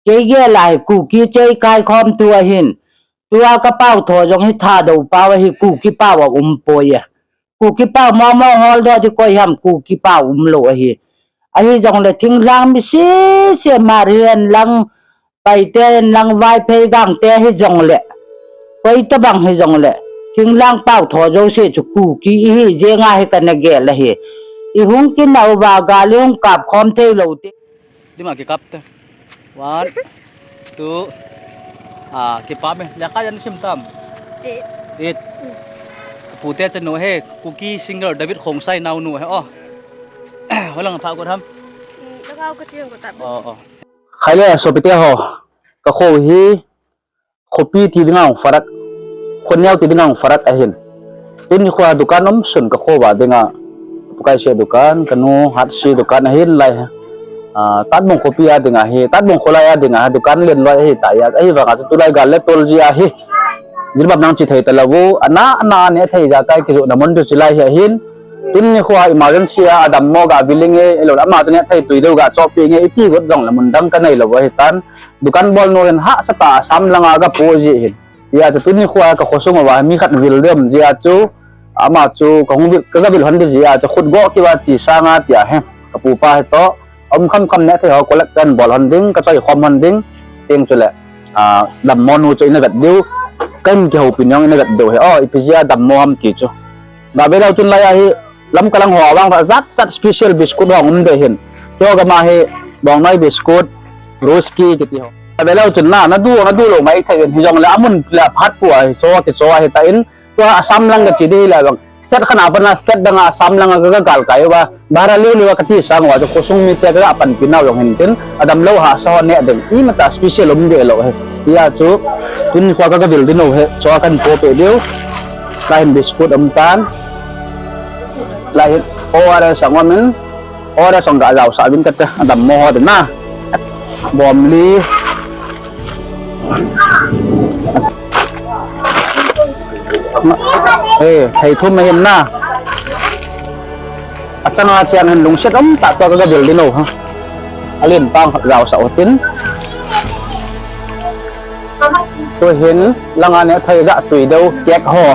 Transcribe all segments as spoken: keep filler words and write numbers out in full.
Kei gel a hi Kuki chu eikai khom tu ahin. Tua ka pau tho jong hi Thadou pau ahi, Kuki pau a um poi e. Kuki pau mong mong hol doh di koi ham, Kuki pau um lou ahi. Ahi jongle thinglhang mi sese, Hmar hi hen lang, Paite hen lang, Vaiphei Gangte hi jongle, koi tabang hi jongle, thinglhang pau tho jouse chu Kuki ihi jeng ahi kana gel ahi. I hung kinau va gal i hung kap khom thei lou te. Dima kikap te. One, two. Ah, kipah me. Lekha jan sim tam? Eight. Eight. Mm. Pute chanu he, Kuki singer David Khongsai naonu he, oh. Holang pha ko tham? Mm, lagao ka chiang ko tap. Oh, oh. Khaile sopite ho. Ka kho hi khopi ti dinga hung farak, khoneo ti dinga hung farak ahin. Tuni kho a dukan um sun ka kho va dinga, Pukai se dukan, kanu Hatsi dukan ahin lai. Ah, Tatbung khopi a dinga hi, Tatbung kholai a dinga dukan len loi ahi ta ya, ahi vanga chu tulai gal le tol ji ahi. Jilbab nang chi thei ta lou, ana, ana ne thei ja kai kijoh na mun chu chi lai hi ahin. Tuni kho a emergency a, adammo ga viling e, elo ama chu ne thei tui deu ga chopi nge, iti got jong la mun dang ka nei lou ahi tan. Dukan bolnu hin hahsatah a Assam langa ga po ji hin. Hijeh chun tuni kho a ka khosung uva mi khat vil ding um jeh a chu, ama chu ka hung vil, ka ga vil hon ding jeh a chu khut go kiva chi sanga tia hi. Ka pupa hi toh, um kham kham ne thei ho collect kan bol hon ding, ka choi khom hon ding, teng chule, ah, dammo nu chu ina vet diu, kan kihoupi nong ina vet diu hi. Oh, ipi jeh a dammo ham ti chu. Ga ve leu chun lai a hi, Lamka lang ho vang jat jat special biscuit ho um de hin. Keiho gam a hi Bongnoi biscuit, Ruski kiti ho. Avelou chun na, na du, na du lou mai thei in, hijongle amun le aphat pu a hi cho, kicho ahi tan. Tua Assam lang ka chi di hi la bang. State khat a pat na state dang a Assam lang a ka, ka gal kai uva. Bara liu liu a ka chi sang uva chu khosung mite ka, ka panpi nau jong hin tin. Adamlou hahsa ho ne ding. Imacha special um de lou hi. Hijeh chun tuni kho a ka, ka vil ding u hi. Cho kan po pe diu. Lai hin biscuit um tan. Lai hin O R S ang um in. O R S ang ga jaosah vin kate, adammo ho ding na. Bom li. Eh, thei thum ahin na. Achang a chiang hin lungset um tah tua ka, ka vil ding u ha. Alen pang jaosah u tin. Tuhin langa ne thei ga tui deu kek ho.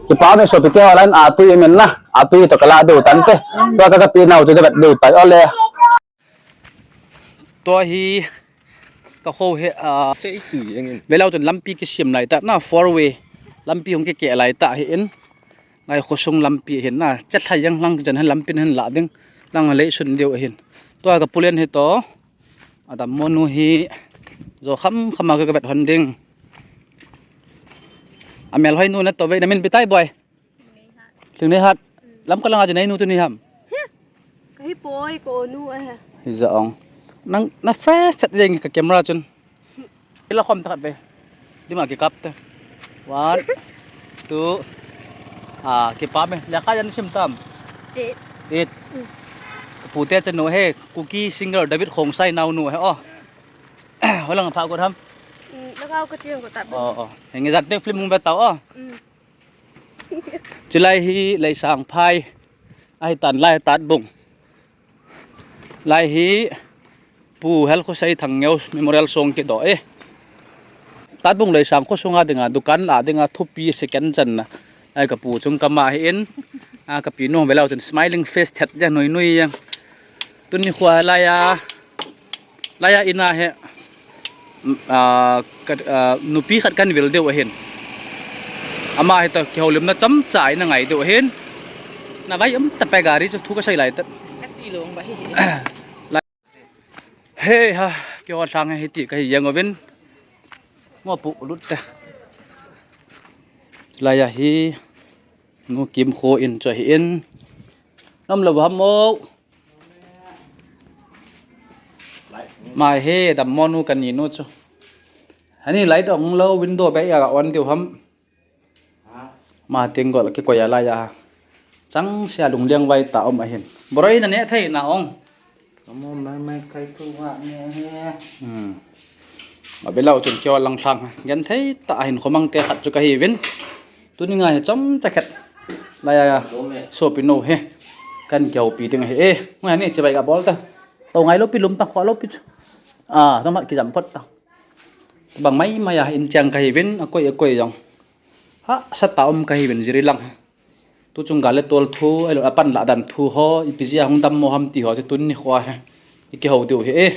Kipa me sopi keiho lan a tui men na, a tui toh ka la deu tante. Tua ka, ka pi nau chu ka vet deu tai ole. Tua hi ka kho hi, ah, Sei tui engin. Velou chun lampi kisem lai tah na, four way. Lampi hung kikeh lai tah hi in. Ngai khosung lampi hin na, chet hai jang lang jan hin lampi hin la ding. Lang lei sun deu hin. Tua ka pulen hi toh. Adammo nu hi jo kham kham a ka, ka vet hon ding. Amel hoi nu na to ve, na min pi tai boi. Lhingneihat. Lamka langa jin nei nu tu ni ham. Ka hi poi ko nu a he. Hija ong. Nang na fresh that jeng ka camera chun. Ila khom ta khat ve. Dima kikap te. One, two. Ah, kipa me. Lekha jan sim tam? Eight. Eight. Mm. Pute chanu he, Kuki singer David Khongsai naonu he, oh. Holang pha ko tham? Mm, lagao ka chiang ko tap. Oh, oh. Henge jat te film hung ve tau, oh. Mm. Chulai hi Leisang phai. Ahi tan lai Tatbung. Lai hi Pu Helkhosei Thangngeo Memorial Song kidoh e. Tatbung Leisang khosung a dinga, dukan la dinga thupi second chan na. Ai ka pu chung kama hi in. A ka pi nu velou chun smiling face thet ja nui nui jang. Tuni kho a lai a. Lai a ina hi, ah, ka, ah, nupi khat kan vil deu ahin. Ama hi toh kihoulimna chomcha ina ngai deu ahin. Na vai um ta pe gari chu thu ka sei lai ta. Ka ti long ba hi. Lai. He ha, keiho lhang hi ti ka hi jeng uvin. Ngo pu lut ta. Lai a hi, nu Kimkho in chu hi in. Nom lou ham mo. Mai he, dammo nu ka ni nu chu. Ani light ong lou, window beh a on diu ham. Ma ting gol kikoi a lai a. Chang sia lungliang vai ta um ahin. Boroi na ne thei na ong. Kamo mai mai kai tu nga ne he. Hmm. Avelou chun keiho lang lhang. Gen thei ta ahin khomang te khat chu ka hi vin. Tuni ngai hi chomcha khat. Lai a sopi nu hi. Kan kihoupi ding ahi e. Ngai ni chibai ka bol ta. To ngai lou pi lum ta kho lou pi chu. A, tong mat kijam phot ta. Bang mai mai a in chang kahi vin, akoi akoi jong. Ha, sata um kahi vin jiri lang. Tu chung gal le tol thu, elo apan la dan thu ho, ipi jia hung dam mo ham ti ho, ti tun ni khua he. Iki ho diu he e.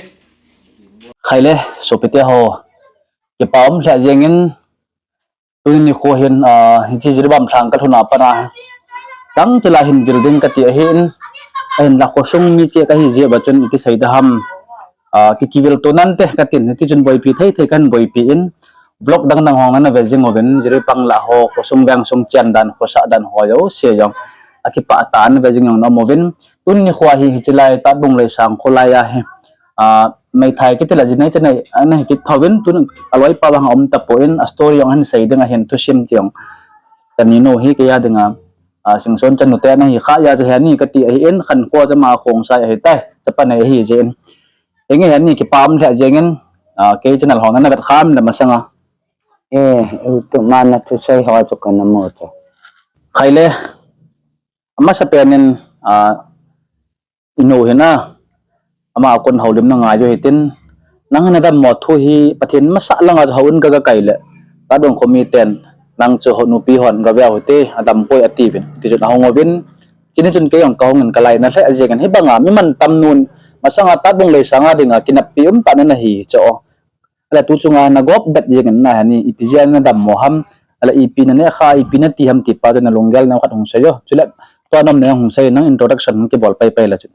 Khai le, sopite ho. Kipa um lheh jeng in, tuni nikho hin, ah, hiche Jiribam lhang kalhun a pat a, tang chila hin vil ding kati ahin, ahinla khosung mi che kahi jeh a chun iti sei da ham, ah, ki, kivil to nante katin, hiti chun boipi thei thei kan boipi in, vlog dang dang hong nana ve jing uvin, Jiribam lah ho, khosung veng sung chen dan, khosah dan ho jouse jong, akipah tah a nave jing jong na um uvin, tuni nikho hi, hiche lai, Tatbung Leisang kholai a hi, ah, meithai kiti la jinei chenei, ana hi kit thovin tun aloipa vang a um tapon a story jong ahin sei ding ahin thusim ti jong. Ka ninu hi kei a dinga, ah, Singson chanu te ana hi kha jeh a chu heni kati ahin khankho chu ama khongsai ahitai, chapa nei ahi jeh in. Henge heni kipa um lheh jeng in, ah, kei channel ho nana vet kham le masanga. Eh, tu mana thusei ho chu kana mu chu. Khai le, amasa pen in, ah, inu hin a, ama a kon houlimna ngai u hitin, nang hin na dammo thu hi Pathen masang langa houin ka, ka kai le, Tatbung khomi ten, nang chu ho nupi hon gave u hite, adam poi atiuvin, tichun ahung uvin, chuni chun kei jong kahung in kalaina lheh jeng in, hibanga mi mantam nun, masanga Tatbung Leisang a dinga kineppi um tah in ana hi chu. Ala tu chunga na gop bet jeng in na hani, ipi jeh a na dammo ham, ala ipi na neh kha, ipi na ti ham ti pa chu na lunggel na khat hung sei o. Chule, tua nom na hung sei nang introduction hung kibol pai pai la chu.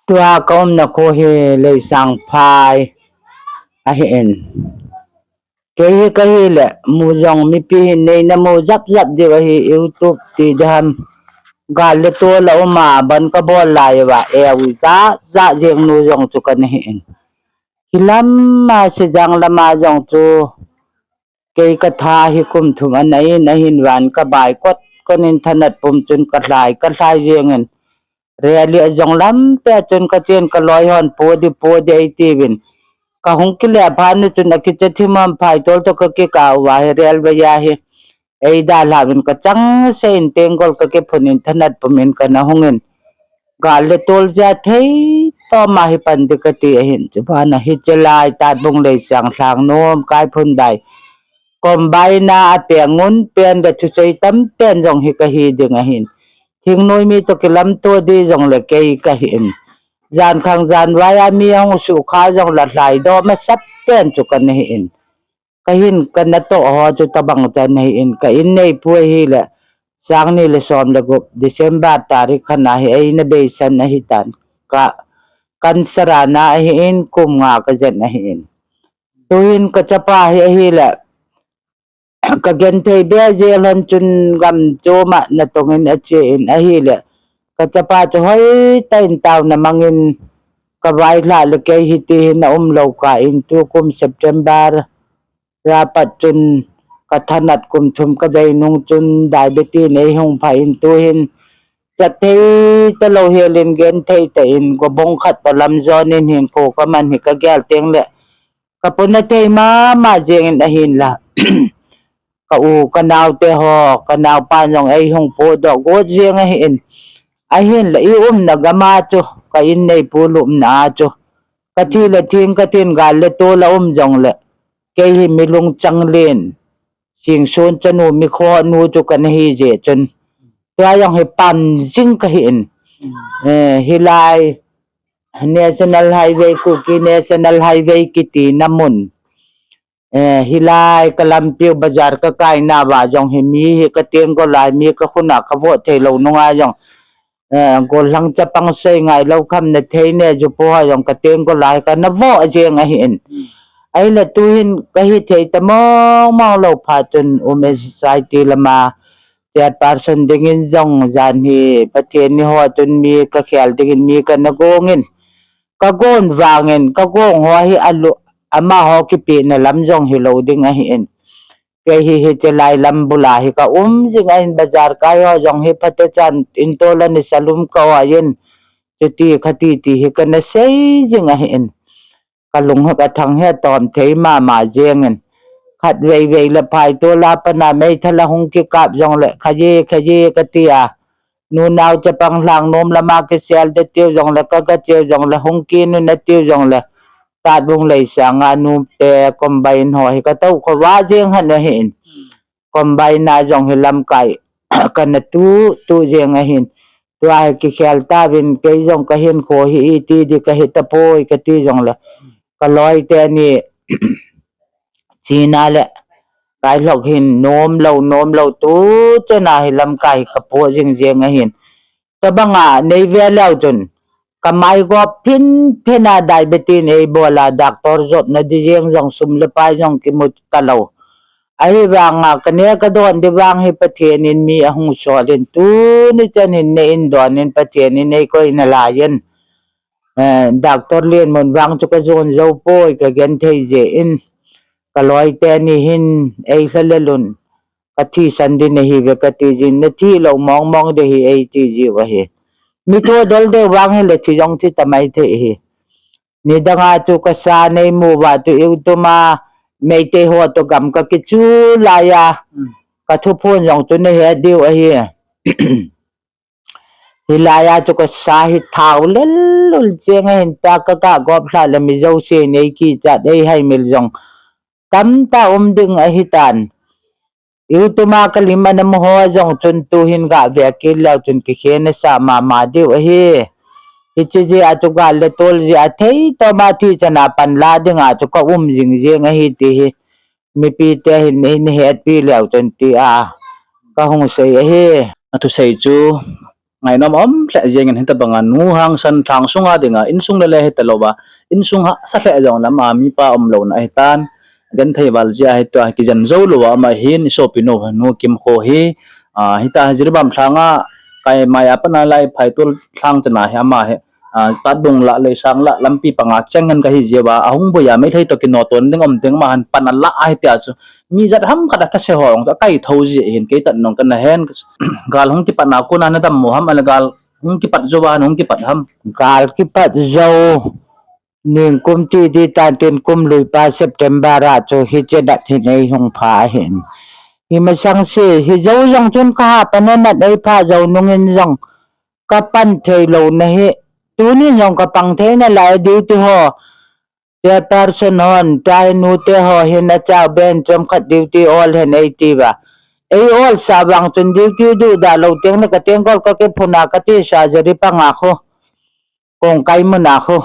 Tua ka umna kho hi Leisang phai ahin. Kei hi kahi le, mu jong mipi hin neina mu jap jap diu ahi, YouTube ti ding ham. Gal le tol a um a, ban ka bol lai uva, eu ja, ja jeng nu jong chu kana hin. Hilam a, Sejang lam a jong chu, kei ka tha hi kum thum ana in, ahin van ka bai kot, kon in thanat pum chun ka lhai, ka lhai jeng in. Rally a jong lampi a chun ka chen ka loi hon, po di, po di eitiuvin. Ka hung kile phat nu chun akicha thim ham, phaitol toh ka kikah uva hi railway a hi. Eidalha uvin ka changseh in tengol ka kiphun in thanat pum in kana hung in. Gal le tol jeh a thei toma hi pan ding kati ahin. Chubana hiche lai Tatbung Leisang lhang nom kai phun bai. Combine a apeng un pen le thusei tam pen jong hi kahi ding ahin. Thingnoi mi toh kilamto di jong le kei kahin. Jan khang jan vai a mi ahung sukha jong le lhaidoh masat pen chu kana hin. Kahin kana toh ho chu tabang tan ahin. Ka in neipu ahile, sang ni le som le gup, December tarik khat na hi eina beisan ahitan. Ka, cancer a na ahin, kum nga ka jen ahin. Tuhin ka chapa hi ahile, ka genthei be jeh lhon chun gam chom a natong in ache in ahile, ka chapa chu hoitah in taona mang in ka vailhah le kei hiti hin a um lou kah in tukum September a pat chun ka thanat kum thum ka vei nung chun diabetes in eihung phah in tuhin chat thei talou hel in genthei tah in gobong khat toh lam jon in hinkho ka man hi ka gel teng le ka puna thei mama jeng in ahinla. Ka u, ka naote ho, ka naopa jong eihung podoh got jeng ahin. Ahinla i umna gam a chu, ka in neipu lupna a chu. Ka thi le thing ka thin gal le tol a um jong le. Kei hi mi lungchang len. Singson chanu mi khoh nu chu kana hi jeh chun. Tua jong hi pan jing kahin. Eh, hilai National Highway, Kuki National Highway kiti na mun. Eh, hilai ka lampiu bazar ka kaina uva jong hi mi hi ka tengol lai mi ka khun a ka voh thei lou nunga jong. Eh, gollhang chapang sei ngai lou kham na thei ne ju po a jong ka tengol lai ka na voh jeng ahin. Ahile tuhin ka hi thei ta mong mong lou phat chun Women Society lama chairperson dingin jong jan hi Pathen ni ho chun mi ka khel dingin mi ka na gong in. Ka gon vangin, ka gong ho hi alu, amaho kipehna lam jong hilou ding ahin. Kei hi hiche lai lam bul a hi ka um jing ahin bazar kai ho jong hi phatechan in tola ni salum ka oi in. Chuti khati ti hi kana sei jing ahin. Ka lung hi ka thang hi atom thei mama jeng in. Khatvei vei le phaitol a pat a meithal a hung kikap jong le khaye, khaye kati a. nunau chapang lhang nom lama kisel de tiu jongle, ka, ka cheu jongle, hung kinu na tiu jongle, Tatbung lei sanga nute combine ho hi ka tou kho va jeng han ahin. Combine na jong hi lamkai kana tu, tu jeng ahin. Tua hi kikhel tauvin kei jong ka hinkho hi iti di ka hi tapoi ka ti jongle. Ka loi teni China le kai lhok hin nom lou, nom lou tu chena hi lamkai ka po jing jeng ahin. Tabanga nei ve leu chun, ka mai go phin phin a diabetes nei bola doctor jot na di jeng jong sum le pai jong kimu talou. Ahivanga ka ne ka don di vang hi Pathen in mi ahung sol in tuni chan hin ne in don in Pathen in nei koi na lai in. Eh, doctor Lianmun vang chu ka jon jou poi ka gen thei je in. Ka loi teni hin ei hlalelun. Ka thi san di na hi ve ka ti jin na thi lou mong mong de hi ei ti ji va hi. Mi thu dol de vang hi le thi jong thi tamai thei hi. Nidanga chu ka sa nei mu va tu iu tuma Meitei ho to gam ka kichu laiya. Ka thuphon jong tu na he diu ahi. Hilaiya chu ka sa hi thau lel lul jeng ahin ta ka ka gop hla le mi jouse nei kichat ei hai mil jong tamta um ding ahi tan. Iu tuma ka lim ana mu ho jong chun tu hin ga ve kil leu chun kikhen asa mama diu ahi. Hichi ji a chu gal le tol ji a thei toma thi chana pan la ding a chu ka um jing jeng ahi ti hi. Mipi te hin nei na hetpi leu chun ti a ka hung sei ahi. A thusei chu ngainom um lheh jeng in hitabanga nu hangsan thang sunga dinga insung le le hitalouva insung hahsa lheh jong lama mipa um louna ahi tan. Genthei val jia hi tua kijen jou louva ama hin i sopi nu nu Kimkho hi, a, hita Jiribam lhanga kai mai a pana lai Phaitol lhang chana hi ama hi, a, Tatbung la Leisang la lampi panga cheng ngan ka hi jia va ahung boya Meitei to kinoton ding um ding ma han pan a la ahi tia chu mi jat ham khat a thase ho ong chu akai tho ji hin kei tan nong kana hen. Gal hung kipat na kona na dam mo ham, ala gal hung kipat jou va hung kipat ham? Gal kipat jou ning kum ti di tan tin kum lui pa September a chu hiche dat hin ei hung pha ahin. Hi masang se hi jou jong chun ka ha pan a nat ei pha jou nungin jong ka pan thei lou na hi. Tuni jong ka pang thei na lai duty ho. Chairperson hon, tai nu te ho hin a chau ben chom khat duty ol hen ei ti va. Ei ol sa vang chun duty du da lou teng na ka teng kol ka ke phuna ka ti sa jari panga khu. Kong kai muna khu.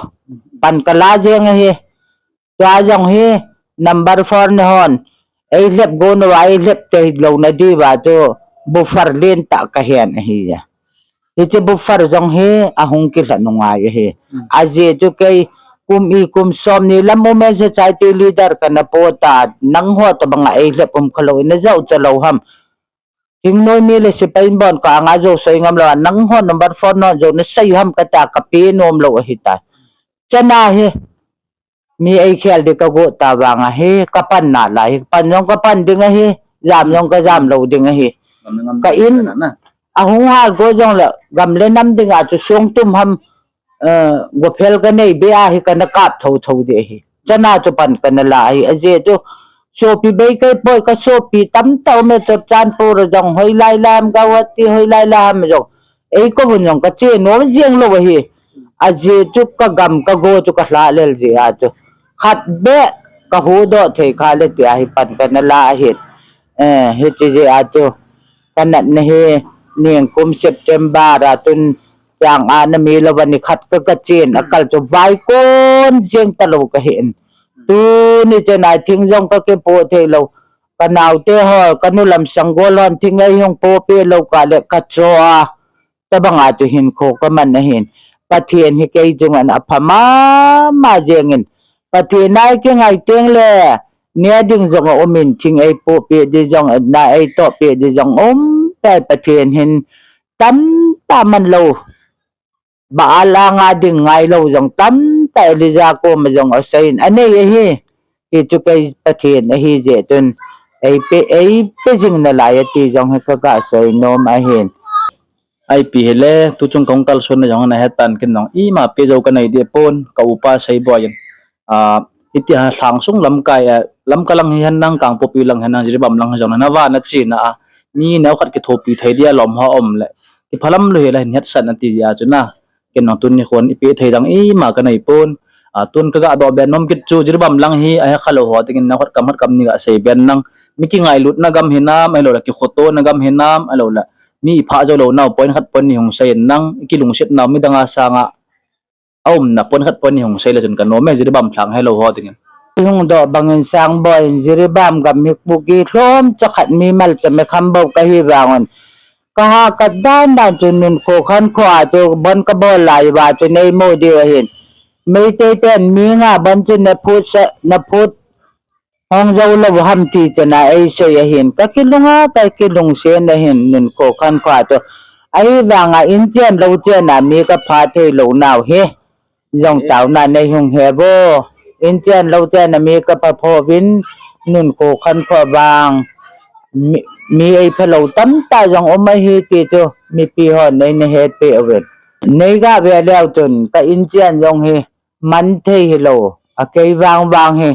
Pan ka la jeng ahi. Tua jong hi number four ni hon. Ei hlep go no va ei hlep te lou na di va chu buffer len ta ka hen ahi ja. Hiche buffer jong hi ahung kilha nungai ahi. Ajeh chu kei kum i kum som ni lam Women Society leader kana po ta nang ho to banga ei hlep um khalou ina jau cha lou ham. Hingnoi mi le sipai in bon ka anga jou soi ngam lou a nang ho number four non jou na sei ham kata ka pe nom lou ahi ta. Chana hi. Mi ei khel di ka go ta vang ahi, ka pan na lai, pan jong ka pan ding ahi, jam jong ka jam lou ding ahi. Ka in, ahung hal go jong le, gam le nam ding a chu song tum ham, eh, go phel ka nei be ahi, ka na kap tho tho di ahi. Chana chu pan ka na la ahi, ajeh chu, sopi bei kai poi ka sopi tam ta um e chop chan pu ro jong, hoi lai lam ka wati, hoi lai lam jong. Ei ko vun jong ka che nol jeng lou ahi. Ajeh chu ka gam ka go chu ka hla lel jeh a chu. Khat be ka hu doh thei kha le ti ahi pan ka na la ahi. Eh, hiche jeh a chu. Ka nat na hi ning kum September a tun chang a na mi lou va ni khat ka ka chen a kal chu vai kon jeng ta lou ka hin. Tuni chen a thing jong ka ke po thei lou. Ka nau te ho, ka nu lam sanggol hon thing ei hung po pe lou ka le ka cho a. Tabanga chu hinkho ka man ahin. Pathen hi kei chunga apha mama jeng in. Pathen a ei kingai teng le, ne ding jong a um in thing ei po pe di jong, na ei to pe di jong um, tai Pathen hin tam ta man lou. Baal anga ding ngai lou jong tam ta Elijah koma jong asei in. Anei ahi, hi chu kei Pathen ahi jeh chun, ei pe, ei pe jing na lai ati jong hi ka ka sei nom ahin. Ipi hile, tu chung kong kal sun na jong na hetan kin jong, ima pe jou ka nei di pon, ka upa sei boi in. A, iti ha thang sung lamkai a, Lamka lang hi hen nang, Kangpokpi lang hen nang, Jiribam lang hi jong na va na chi na a, mi neo khat kithopi thei dia lom ho um le. kiphalam lou hela hin hetsah na ti jia chu na. Ken nang tun nikhon ipi thei dang ima kanei pon. A, tun kaga doh be nom kit chu Jiribam lang hi ahe khalou ho dingin na khat kam khat kam ni gasei ben lang. Mi kingailutna gam hinam, ahilouleh kikhotona gam hinam, ahilouleh mi ipha jou lou nau point khat point ni hung sei in lang, ikilungset nau midang a sanga aumna point khat point ni hung sei le chun kanom e, Jiribam lang helou ho dingin. Ihung doh bangin Sangboi in Jiribam gam hi Kuki lhomcha khat mimal cha mekham bou kahi vangun. Kaha kadan dan chu Nunkho Khankho a chu bon kabol lai uva chu neimu diu ahin. Meitei ten mi nga bon chu naphut sa, naphut hong jou lou ham ti chana eisei ahin. Kakilunga kakilungsen ahin Nunkho Khankho a chu. Ahivanga inchen louchen a mi kapha thei lou nau hi. Jong taona neihung he vo. Inchen louchen a mi kapha phouvin Nunkho Khankho vang. Mi, mi eipha lou tamtah jong um ahi ti chu mipi hon neina hetpeh uvin. Neiga ve leu chun ka inchen jong hi man thei hilou. Akei vang vang hi.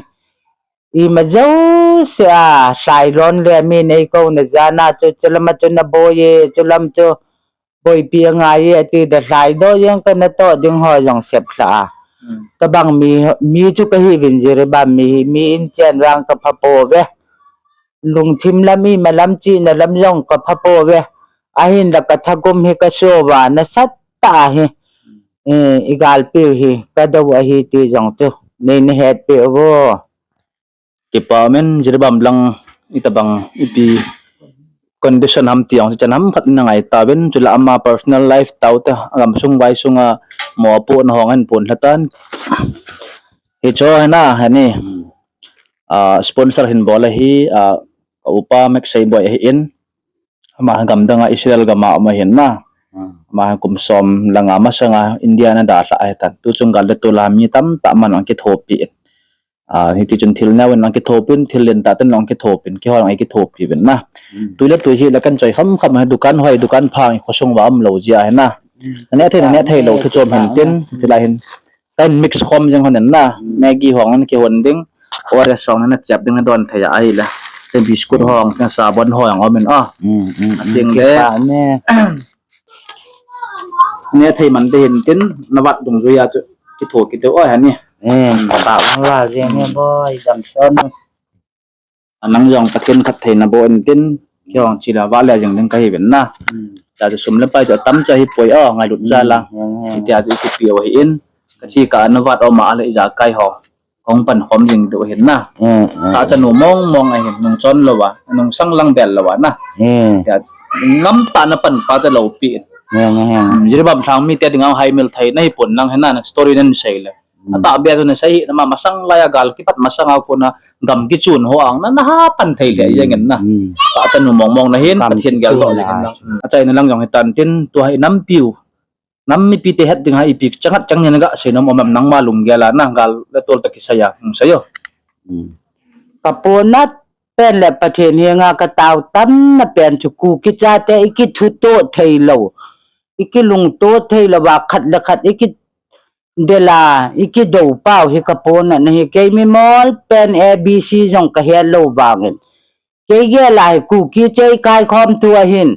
Ima jouse a, lhailon le mi neikouna jana chu, chulama chu naboi e, chulam chu boipi angaiye, ati da lhaidoh jeng kanatoh ding ho jong seplha a. Tabang mi, mi chu kahiuvin Jiribam mi, mi inchen vang kapha pouve. Lungthim lam ima lam chihna lam jong kapha pouve. Ahinla kathagum hi kaso uva, nasatah a hi. Eh, igalpiu hi, kadou ahi ti jong chu. Neina hetpeh uvo. Kipa umin, Jiribam lang itabang ipi condition ham ti jong chu chan ham khat na ngai tauvin, chule ama personal life taote, agamsung vaisunga mopohna hong ahin pon lhatan. Hicho hina, hani, ah, sponsor hin bol ahi, ah, ka upa Mek Seiboi ahin, ama gamdanga Israel gama um ahin na. Ama kum som langa masanga India ana dalhah ahitan. Tuchung gal le tula mi tamtah man ahung kithopi in. Ah, hitichun thil neovin ahung kithopin, thil lentah ten ahung kithopin, keiho ahung kithopi uvin na. Tui le tui hile kan choi khamkham hi dukan hoi, dukan phang i khosung uva umlou jeh ahi na. Naneh thei, naneh theilou thu chom hintin, thilai hin. Kan mix khom jeng hon in na. Maggi hong ana kihon ding. O R S hong ana chep ding nadon thei a ahile. Te biscuit hong, te sabon hong umin a. Ating le. Neh thei man te hintin, navat dungjuia chu kitho kit diu ahi ni. Ka tah lang la jeng hi boi, damson. Anang jong Pathen phattheina boh intin, keiho chila vat le jeng ding kahiuvin na. Tia chu sum le pai chu atam chu ahipoi o, ngailut jal a. Tia chu ikipe u ahin. Kachi ka navat um a le ijakai ho. Kahung pankhom jing diu ahin na. Tahchanu mong mong ahin, nungchon louva, nungsang lang bel louva na. Tia chu ngamtah na panpa te loupi in. Jiribam lhang mite dinga haimil thei nahipon lang hina, na story nan sei le. Atahbeh a chu nasei hi, nama masang laiya gal kipat masanga kona gam kichun ho ang na, naha pan thei lheh jeng in na. Tahchanu mong mong nahin, Pathen geldoh jeng in na. Achaina lang jong hitan tin, tua hi nampiu. Nam mipite het dinga ipi chang khat chang ni naga seinom um em, nangma lunggel a na gal le tol toh kisaiya, hung sei o. Kaponat pen le Pathen henga katao tamna pen chu Kuki chate ikithutoh theilou, ikilungtoh theilou va khat le khat iki dela, ikidou pau hi kaponat ahi. Kei mimol pen A B C jong kahet lou vangin. Kei gel a hi Kuki chu ikaikhom thu ahin.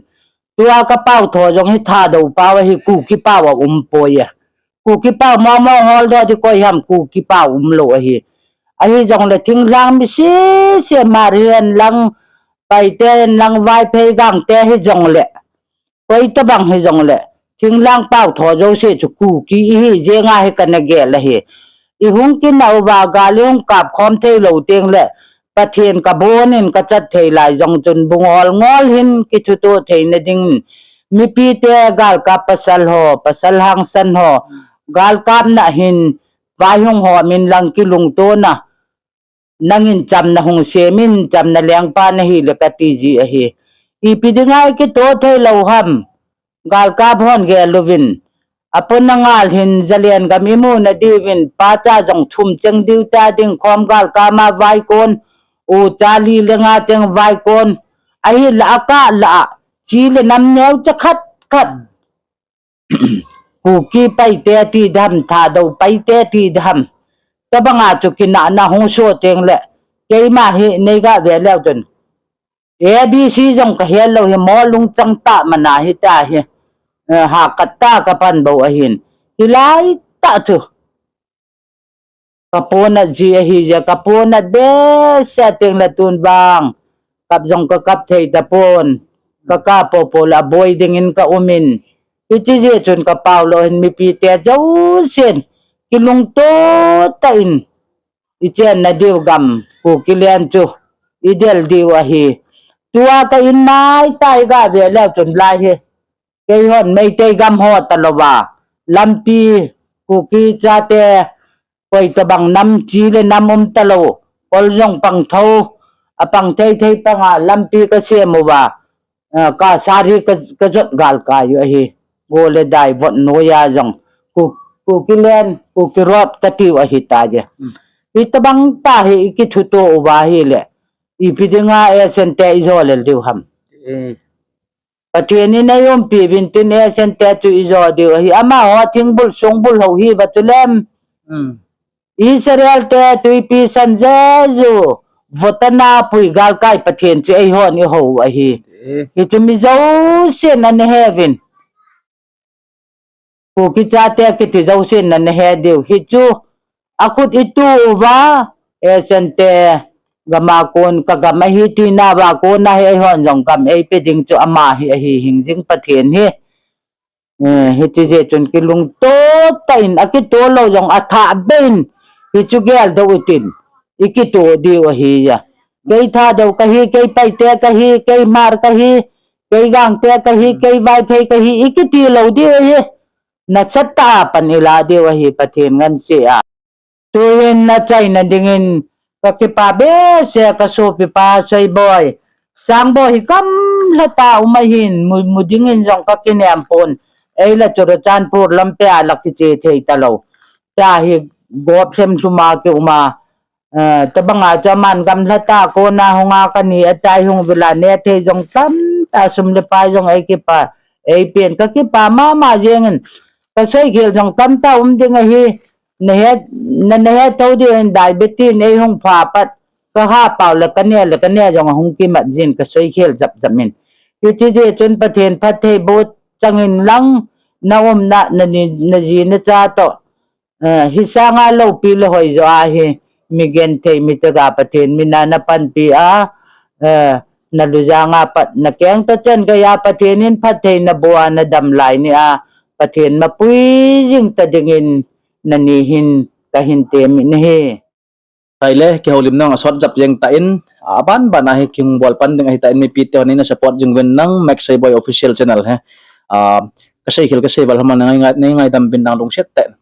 Tua kapao tho jong hi Thadou pao ahi, Kuki pao aumpoi e. Kuki pao mong mong holdoh di koi ham, Kuki pao umlou ahi. Ahijongle thinglhang mi sese, Hmar hihen lang, Paite hihen lang, Vaiphei, Gangte hijongle. Koi tabang hijongle, thinglhang pao tho jouse chu Kuki ihi jenga hi kana gel ahi. Ihung kinah uva gal ihung kapkhom theilou tengle, Pathen kabonin kachat thei lai jong chun bung ngol ngol hin kithutoh theina dingin, mipite galkap pasal ho, pasal hangsan ho, galkapna hin vaihung homin lang kilungtona, nangin chamna hung semin, chamna lengpa nahile kati ji ahi. Ipi dinga ikitoh theilou ham. Galkap hon gel uvin. Apona ngal hin Zalen gam imu nadiuvin, pacha jong thum cheng diu ta ding khom galkap ma vaikon, ucha li le nga cheng vaikon. Ahinla akah lah a, chi le nam neocha khat khat. Kuki Paite ti dam, Thadou Paite ti dam. Tabanga chu kinahna hung soh tengle, keima hi neiga ve leu chun. A B C jong kahet lou hi, mo lungchang tah mana hita hi. eh, hakat ta kapan bou ahin. Hilai tah chu. Kaponat ji ahi jeh, kaponat behseh teng le tun vang. Kap jong kakap thei tapon. Kaka popo le aboi dingin kaumin. Hiti jeh chun kapao lou hin mipite jousen. Kilungto tah in. Ichenna diu gam, Kuki len chu. Idel diu ahi. Tua ka in mai tai gave leu chun lai hi. Keihon Meitei gam ho talouva. Lampi, Kuki chate, koi tabang nam chi le nam um talou. Kol jong pang tho, apang thei thei panga lampi kasem uva. Ah, ka sari ka, kajot galkai u ahi. Go le dai vot noiya jong. Ku, Kuki len, Kuki rot katiu ahi taje. Hitabang tah hi ikithuto uva hile. Ipi dinga Asian te ijo lel diu ham. Pathen in eiumpi uvin tin Asian te chu ijo diu ahi. Amaho thingbul songbul ho hi va chu lem. Israel te tuipi san jeju votana pui galkai Pathen chu eihon ihou ahi. Hichu mi jousen ana he uvin. Kuki chate kiti jousen ana he diu. Hichu akhut itu uva, Asian te gama kon kagam ahi tina va kona hi eihon jong gam eipe ding chu ama hi ahi hing jing Pathen hi. Eh, hiti jeh chun kilungto tah in akito lou jong athah bein hichu geldoh utin ikito diu ahi a. Kei Thadou kahi, kei Paite kahi, kei Hmar kahi, kei Gangte kahi, kei Vaiphei kahi, ikiti lou diu ahi. Nasatah a pan ila diu ahi Pathen ngansea. Tuhin nachaina dingin kakipa behseh kasopipa Seiboi. Sangboi hi gamlha tah a um ahin mu, mu dingin jong kakinem pon. Eile Churachandpur lampia la kiche thei talou. Tia hi gop lhem lhuma kiuma. Eh, tabanga chu aman gamlha tah a kona hunga kani achai hung vila nethei jong tamtah sum le pai jong eikipa. Eipen kakipa mama jengin. Kasoikhel jong tamtah um ding ahi. Nahe, na, nahe thou diu hin diabetes in eihung pha pat. Kaha pau le kane le kane jong ahung kimat jin kasoikhel jap jap in. Hiti jeh chun Pathen phattheiboh changin lang naumna, nani, naji nacha toh. Eh, hisanga loupi le hoijo ahi, mi genthei mi chaga Pathen mina napanpi a, eh, nalujanga pat nakeng tah chan geiya Pathen in phatthei naboh a nadam lai nia, Pathen mapui jing ta dingin nani hin kahin temin ahi. Taile, kihoulimna asot jap jeng tan, aban ban a hi kihung bol pan ding ahi tan, mipite hon neina support jing uvin lang, Max Seiboi Official Channel hi. Ah, kaseikhel kasei val hama neingai, neingaidam uvin lang lungset tah in.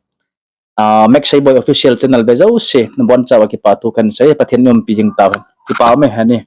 Ah, Max Seiboi Official Channel ve jouse, nabonchauva kipa thu kahin sei, Pathen in umpi jing tauhen. Kipa ume heni.